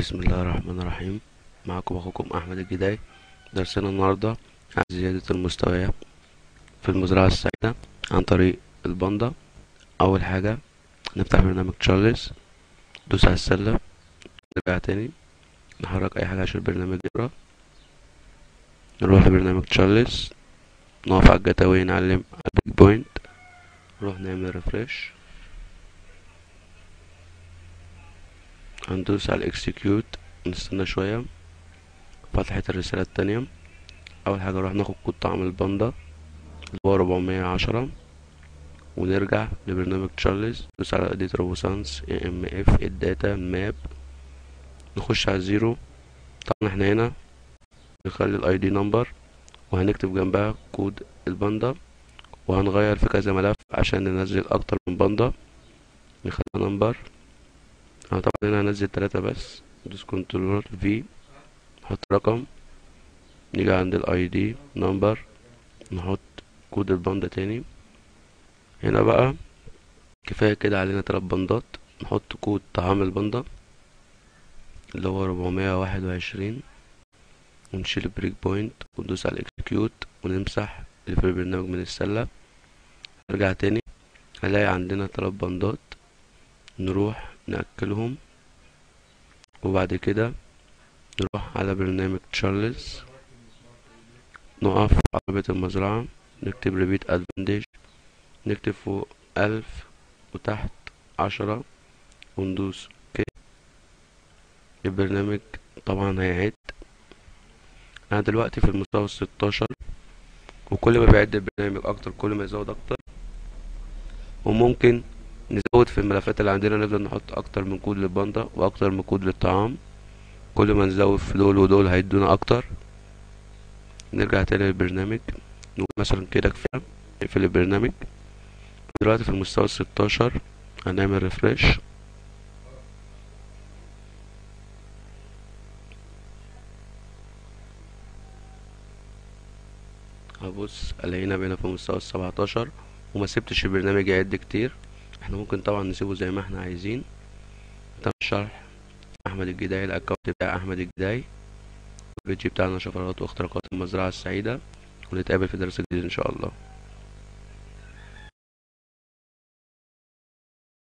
بسم الله الرحمن الرحيم. معكم اخوكم احمد الجداي. درسنا النهارده عن زيادة المستويات في المزرعة السعيدة عن طريق الباندا. اول حاجة نفتح برنامج تشارلز، دوس على السلة، نرجع تاني نحرك اي حاجة عشان البرنامج يقرا. نروح لبرنامج تشارلز، نقف على ال gateway، نعلم على ال breakpoint، نروح نعمل refresh، هندوس على ال execute، نستنى شوية. فتحت الرسالة التانية. اول حاجة نروح ناخد كود طعم الباندا اللي هو 410، ونرجع لبرنامج تشارلز، ندوس على edit RoboSense AMF ال data map، نخش على zero. طبعا احنا هنا نخلي ال ID number، وهنكتب جنبها كود الباندا، وهنغير في كذا ملف عشان ننزل اكتر من باندا. نخليها number. انا طبعا هنا هنزل 3 بس. ندوس control V، نحط رقم، نيجي عند ال ID number نحط كود الباندا تاني. هنا بقى كفاية كده علينا 3 باندات. نحط كود طعام الباندا اللي هو 421، ونشيل ال breakpoint وندوس على ال execute، ونمسح اللي في البرنامج من السلة. نرجع تاني هنلاقي عندنا 3 باندات، نروح نأكلهم، وبعد كده نروح على برنامج تشارلز، نقف على عربية المزرعة، نكتب repeat advantage، نكتب فوق 1000 وتحت 10، وندوس okay. البرنامج طبعا هيعد. انا دلوقتي في المستوى 16، وكل ما بيعد البرنامج اكتر كل ما يزود اكتر. وممكن نزود في الملفات اللي عندنا، نفضل نحط اكتر من كود للباندا واكتر من كود للطعام. كل ما نزود في دول ودول هيدونا اكتر. نرجع تاني للبرنامج، نقول مثلا كده كفاية، نقفل البرنامج. دلوقتي في المستوى 16 هنعمل refresh. هبص الاقينا بقينا في المستوى 17، وما سبتش البرنامج يعد كتير. احنا ممكن طبعا نسيبه زي ما احنا عايزين. تم الشرح. احمد الجداي، ال account بتاع احمد الجداي، الفيديو بتاعنا شفرات واختراقات المزرعة السعيدة، ونتقابل في درس جديد ان شاء الله.